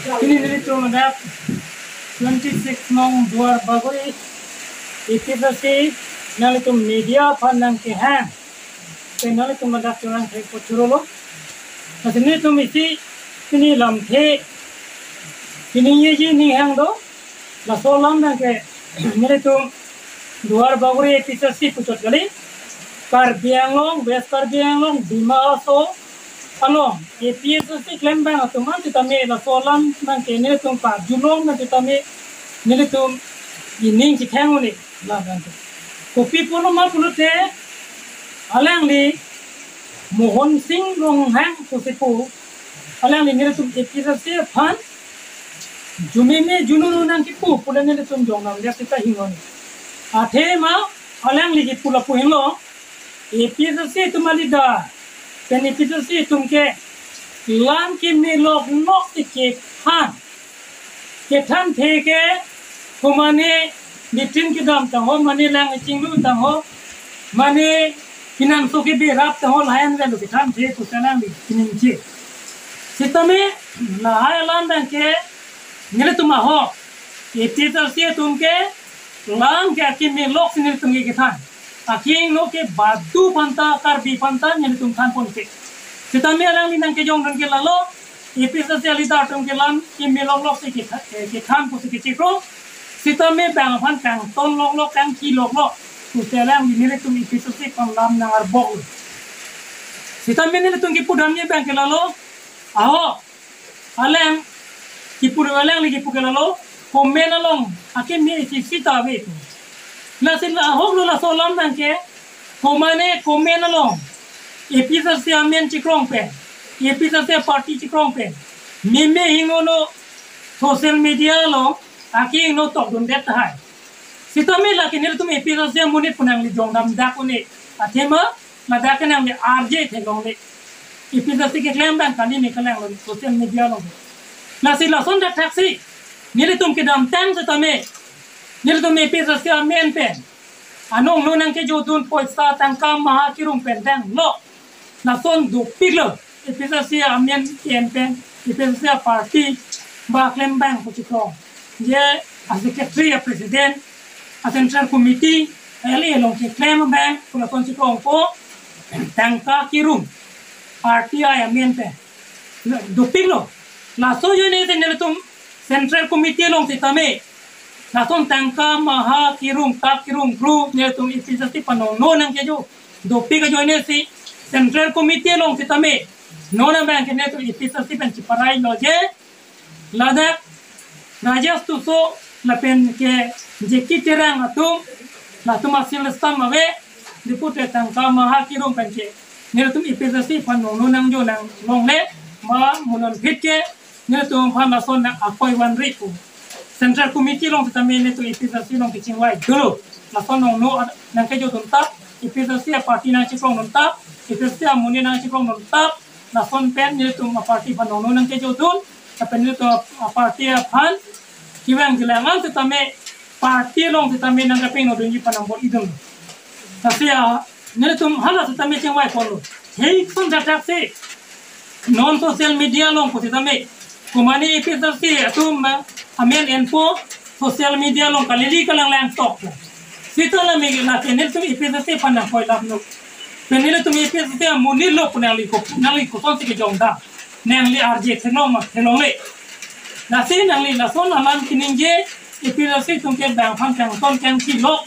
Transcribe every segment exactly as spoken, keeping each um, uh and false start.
Pini nelitum ladak twenty six nong Duar Bagori A P H L C nanglitum media aphan nangkehang. Te nanglitum ladak chorang thek po chorolo. Lasi nelitum isi pini lamthe pini yeji ninghang do. Laso alam nangke nelitum Duar Bagori A P H L C puchot kali. Karbi Anglong, West Karbi Anglong, Dima Hasao along A P H L C klembang atum an sitame laso alam nangke nelitum parjulong nang sitame nelitum ining chitheng un-e la nangke. Kopi pulo ma pulote alangli Mohan Singh Ronghang pusi pu alangli nelitum A P H L C aphan jumeme jununu nangkipu pule nelitum jong nam dia sita hingon. Athema alangli kipu lapu henlo, A P H L C atum a-leader pen A P H L C atum ke lam kemelok nok si kethan. Kethan the ke, ko mane latrine kedam tangho, mane lang chinglu tangho, mane pinangso keberap tangho, lahen velo kethan the pusi alangli kiningje. Sitame lahai alam nangke nelitum ahok A P H L C atum ke lam ke akemelok si nelitum ke kethan. Akehingno ke badu aphanta, Karbi aphanta nelitum thanpon ke. Sitame alangli nangkejongdun ke lalo, A P H L C a-leader atum ke lam kemelok lok si ketha-, eh, kethan pusi kechikro. Sitame bang aphan kangton lok lok, kangki lok lok pusi alangli nelitum A P H L C aphan lam nang-arbok. Sitame nelitum kipudamji bang ke lalo, ahok, alang kipu, alangli kipu ke lalo, comment along akeme isi sita ave pu. Lasi la ahoklo laso alam nangke, ko mane comment along A P H L C amen chikrong pen, A P H L C party chikrong pen meme hingono social media along akehingno tokdundet tahai. Sitame lake nelitum A P H L C amonit pu nangli jongdam dak un-e. Athema ladak ke nangli arje theklongle. A P H L C keklem abang kali ne kalang lo social media along. Lasi lason dak thaksi nelitum kedamtang sitame nelitum A P H L C amen pen anong lo nangkejodun poisa tangka maha kerung pen dang lo. Lason dopiklo A P H L C amen ke-en pen, A P H L C aparty ba klem abang pu chikrong. Je a-secretary, a-president, a-central committee, L A along keklem abang pu lason chikrongpo, tangka kerung R T I amen pen. Dopiklo. Laso ajoine si nelitum central committee along sitame lason tangka maha kerung, tak kerung, bru nelitum A P H L C aphan nongno nangkejo. Dopik ajoine si central committee along sitame non abang ke nelitum A P H L C pen chiparailo je ladak Rajesh Tisso lapen ke J K Terang atum, latum a-seal stamp ave, depute tangka maha kerung pen ke nelitum A P H L C aphan nongno nangjo nang longle, ma mo non phit ke nelitum aphan lason nang apoi vanri pu. Central committee along sitame nelitum A P H L C along kechingvai dolo. Lason nongno nangkejodun tap, A P H L C aparty nangchikrongdun tap, A P H L C amonit nangchikrongdun tap, lason pen nelitum aparty aphan nongno nangkejodun, lapen nelitum aparty aphan kevang kelang an sitame party along sitame nangkepingnodunji aphan nang bor-idun. Lasi a, nelitum hala sitame chingvai ponlo. Hei son dak thaksi non social media along pu sitame, ko mane A P H L C atum ma amen enpo social media along kalili kalang lang tok. Sita la me la ke nelitum A P H L C aphan nangkoi laplo. Pen nelitum A P H L C amonit lo pu nangli ko, nangli koson si kejongdam, nangli arje theklong ma theklongle. Lasi nangli lason alam kiningje, A P H L C atum ke bang aphan kangton kangki lok.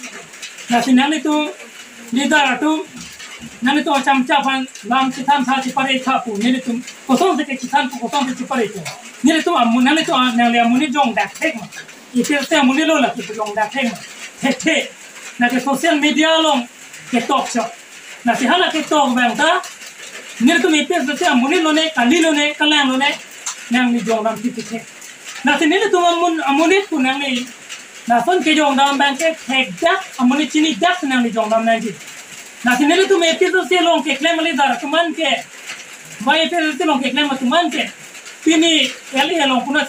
Lasi nanglitum leader atum, nanglitum achamcha aphan lam chethan tha chepare tha pu, nelitum koson si kechethan pu, koson si chepare pu. Nelitum amu, nanglitum a, nangli amonit jongdak thek ma. A P H L C amonit lo lake pu jongdak thek ma. Thekthe. Lake social media along ketok chok. Lasi hala ketok abang ta nelitum A P H L C amonit lone, kali lone, kalang lone, nangli jongdam thipithe. Lasi nelitum amun, amonit pu nangli lason kejongdam abang ke thekdak, amonit chinidak si nangli jongdam nangji. Lasi nelitum A P H L C along keklem a-leader atum an ke, ba A P H L C along keklem atum an ke, pini L A along puna